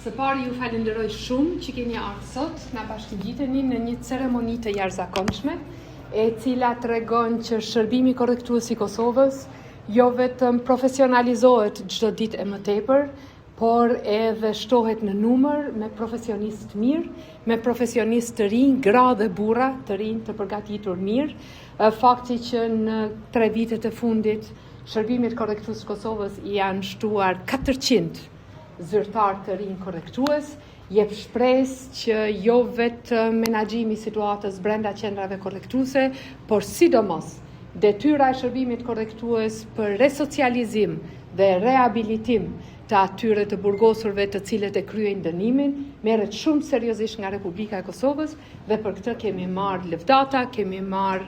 Së pari ju falenderoj shumë që keni ardhur sot na bashkëngjiteni në një ceremoni të jashtëzakonshme, e cila tregon që shërbimi korrektues i Kosovës jo vetëm profesionalizohet çdo ditë e më tepër, por edhe shtohet në numër me profesionistë të mirë, me profesionistë të rinj, gra dhe burra të rinj të përgatitur mirë. Fakti që në tre vitet e fundit shërbimit korrektues të Kosovës i janë shtuar 400 zyrtarë të rinj korrektues, jep shpresë që jo vetëm menaxhimi i situatës brenda qendrave korrektuese, por sidomos detyra e shërbimit korrektues për resocializim dhe rehabilitim të atyre të burgosurve të cilët e kryejnë dënimin, merret shumë seriozisht nga Republika e Kosovës dhe për këtë kemi marrë lëvdata, kemi marrë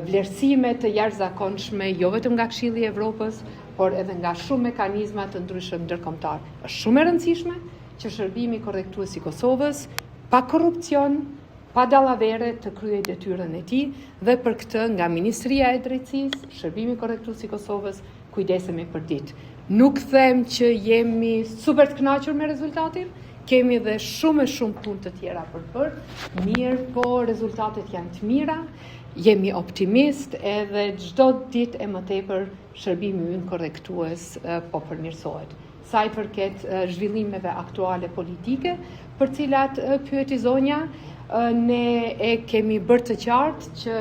vlerësime të jashtëzakonshme jo vetëm nga Këshilli i Evropës, por edhe nga shumë mekanizma të ndryshëm ndërkombëtar. Është shumë e rëndësishme që shërbimi korrektues i Kosovës, pa korrupsion, pa dallavere të kryejë detyrën e tij dhe për këtë nga Ministria e Drejtësisë, Shërbimi Korrektues i Kosovës, kujdesemi për ditë. Nuk them që jemi super të kënaqur me rezultatin, kemi dhe shumë e shumë punë të tjera për të bërë, mirëpo rezultatet janë të mira, jemi optimist edhe çdo ditë e më tepër shërbimi ynë korrektues po përmirësohet. Sa i përket zhvillimeve aktuale politike, për cilat pyeti zonja, ne e kemi bërë të qartë që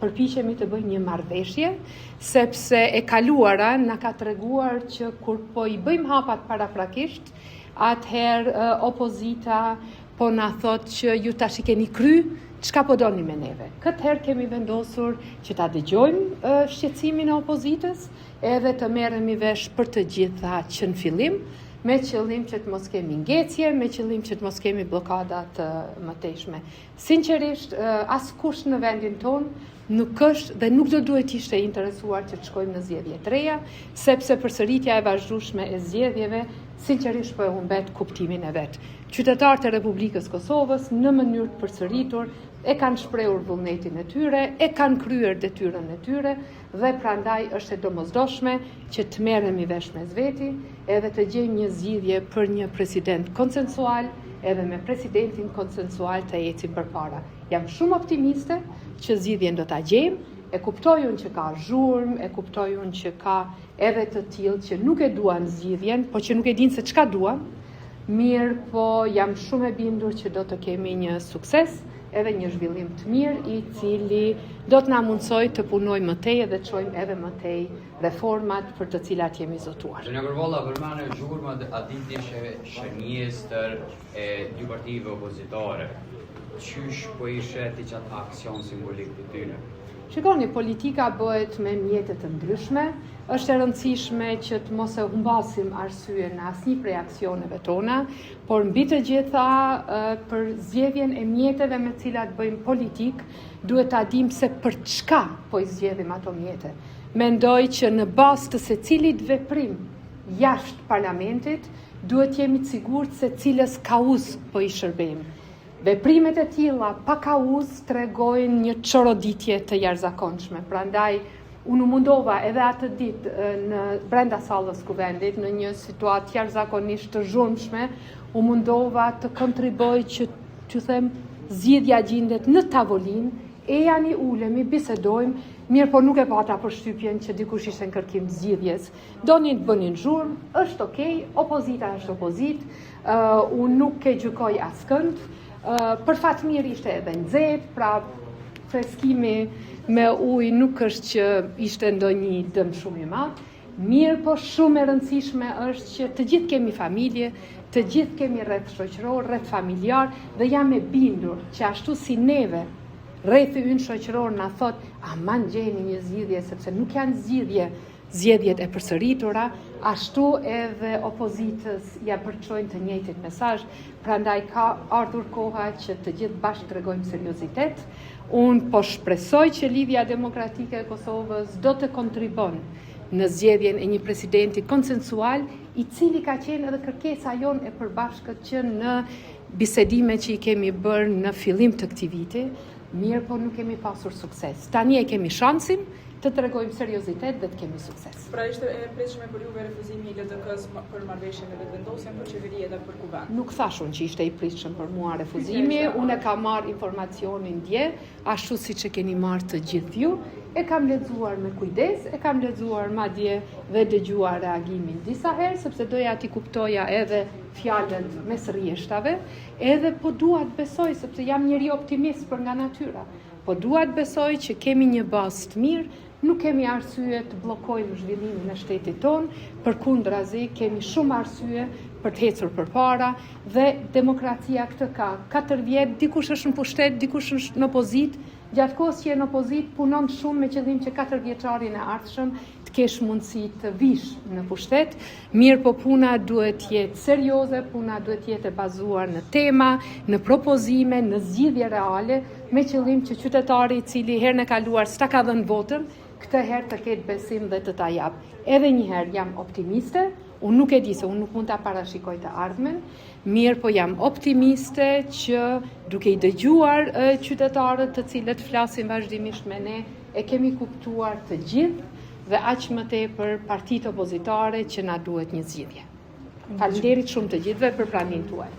përpiqemi të bëjmë një marrëveshje, sepse e kaluara na ka treguar që kur po i bëjmë hapat paraprakisht, atëherë opozita po na thotë që ju tash i keni kry, çka po doni me neve. Këtë herë kemi vendosur që ta dëgjojmë shqetësimin e opozitës, edhe të merremi vesh për të gjitha që në fillim, me qëllim që të mos kemi ngecje, me qëllim që të mos kemi bllokada të mëtejshme. Sinqerisht, askush në vendin tonë nuk është dhe nuk do duhet të ishte interesuar që të shkojmë në zgjedhje të reja, sepse përsëritja e vazhdueshme e zgjedhjeve sinqerisht po e humbet kuptimin e vet. Qytetarët e Republikës Kosovës në mënyrë të përsëritur e kanë shprehur vullnetin e tyre, e kanë kryer detyrën e tyre dhe prandaj është e domosdoshme që të merremi vesh mes veti edhe të gjejmë një zgjidhje për një president konsensual edhe me presidentin konsensual të ecim përpara. Jam shumë optimiste që zgjidhjen do ta gjejmë, e kuptoj unë që ka zhurmë, e kuptoj unë që ka edhe të tillë që nuk e duan zgjidhjen, po që nuk e dinë se çka duan, mirëpo jam shumë e bindur që do të kemi një sukses edhe një zhvillim të mirë i cili do të na mundësojë të punojmë më tej edhe të çojmë edhe më tej reformat për të cilat jemi zotuar. Zonja Gërvalla, përmende zhurmat atë ditë ishe shënjestër e dy partive opozitare. Qysh po i sheh ti qat aksion simbolik të tyre? Shikoni, politika bëhet me mjete të ndryshme, është e rëndësishme që të mos e humbasim arsyen në asnjë prej aksioneve tona, por mbi të gjitha për zgjedhjen e mjeteve me cilat bëjmë politikë, duhet ta dimë se për çka po i zgjedhim ato mjete. Mendoj që në bazë të secilit veprim jashtë parlamentit, duhet të jemi të sigurt se cilës kauzë po i shërbejmë. Veprimet e tilla pa kauzë tregojnë një çoroditje të jashtëzakonshme. Prandaj unë u mundova edhe atë ditë në brenda sallës kuvendit në një situatë jashtëzakonisht të zhurmshme, u mundova të kontribuoj që t'ju them zgjidhja gjindet në tavolinë, ejani ulemi, bisedojmë, mirëpo nuk e pata përshtypjen që dikush ishte në kërkim zgjidhjes. Donin të bënin zhurmë, është okej, opozita është opozitë, uh, unë nuk e gjykoj askënd, uh, për fat mirë ishte edhe nxehtë, pra freskimi me ujë nuk është që ishte ndonjë dëm shumë i madh, mirëpo shumë e rëndësishme është që të gjithë kemi familje, të gjithë kemi rreth shoqëror, rreth familjar dhe jam e bindur që ashtu si neve rrethi ynë shoqëror na thotë aman gjeni një zgjidhje sepse nuk janë zgjidhje zgjedhjet e përsëritura, ashtu edhe opozitës ia përçojnë të njëjtin mesazh, prandaj ka ardhur koha që të gjithë bashkë tregojmë seriozitet. Unë po shpresoj që Lidhja Demokratike e Kosovës do të kontribon në zgjedhjen e një presidenti konsensual, i cili ka qenë edhe kërkesa jonë e përbashkët që në bisedimet që i kemi bërë në fillim të këtij viti, mirëpo nuk kemi pasur sukses. Tani e kemi shansin. të tregojmë seriozitet dhe të kemi sukses. Pra ishte e pritshme për juve refuzimi i LDK-s për marrëveshjen me Vetëvendosjen për qeveri edhe për kuvend. Nuk thash unë që ishte i pritshëm për mua refuzimi, unë e kam marrë informacionin dje, ashtu siç e keni marrë të gjithë ju, e kam lexuar me kujdes, e kam lexuar madje dhe dëgjuar reagimin disa herë, sepse doja t'i kuptoja edhe fjalët mes rreshtave, edhe po dua të besoj, sepse jam njeri optimist për nga natyra, po dua të besoj që kemi një bazë të mirë, nuk kemi arsye të bllokojmë zhvillimin e shtetit tonë, përkundrazi kemi shumë arsye për të ecur përpara dhe demokracia këtë ka. 4 vjet dikush është në pushtet, dikush është në opozitë, gjatë kohës që je në opozitë punon shumë me qëllim që 4 vjeçarin e ardhshëm të kesh mundësi të vish në pushtet, mirë po puna duhet të jetë serioze, puna duhet të jetë e bazuar në tema, në propozime, në zgjidhje reale, me qëllim që qytetari i cili herën e kaluar s'ta ka dhënë votën, këtë herë të ketë besim dhe të ta jap. Edhe një herë jam optimiste, unë nuk e di se unë nuk mund ta parashikoj të ardhmen, mirë po jam optimiste që duke i dëgjuar qytetarët të cilët flasin vazhdimisht me ne, e kemi kuptuar të gjithë dhe aq më tepër partitë opozitare që na duhet një zgjidhje. Faleminderit shumë të gjithëve për praninë tuaj.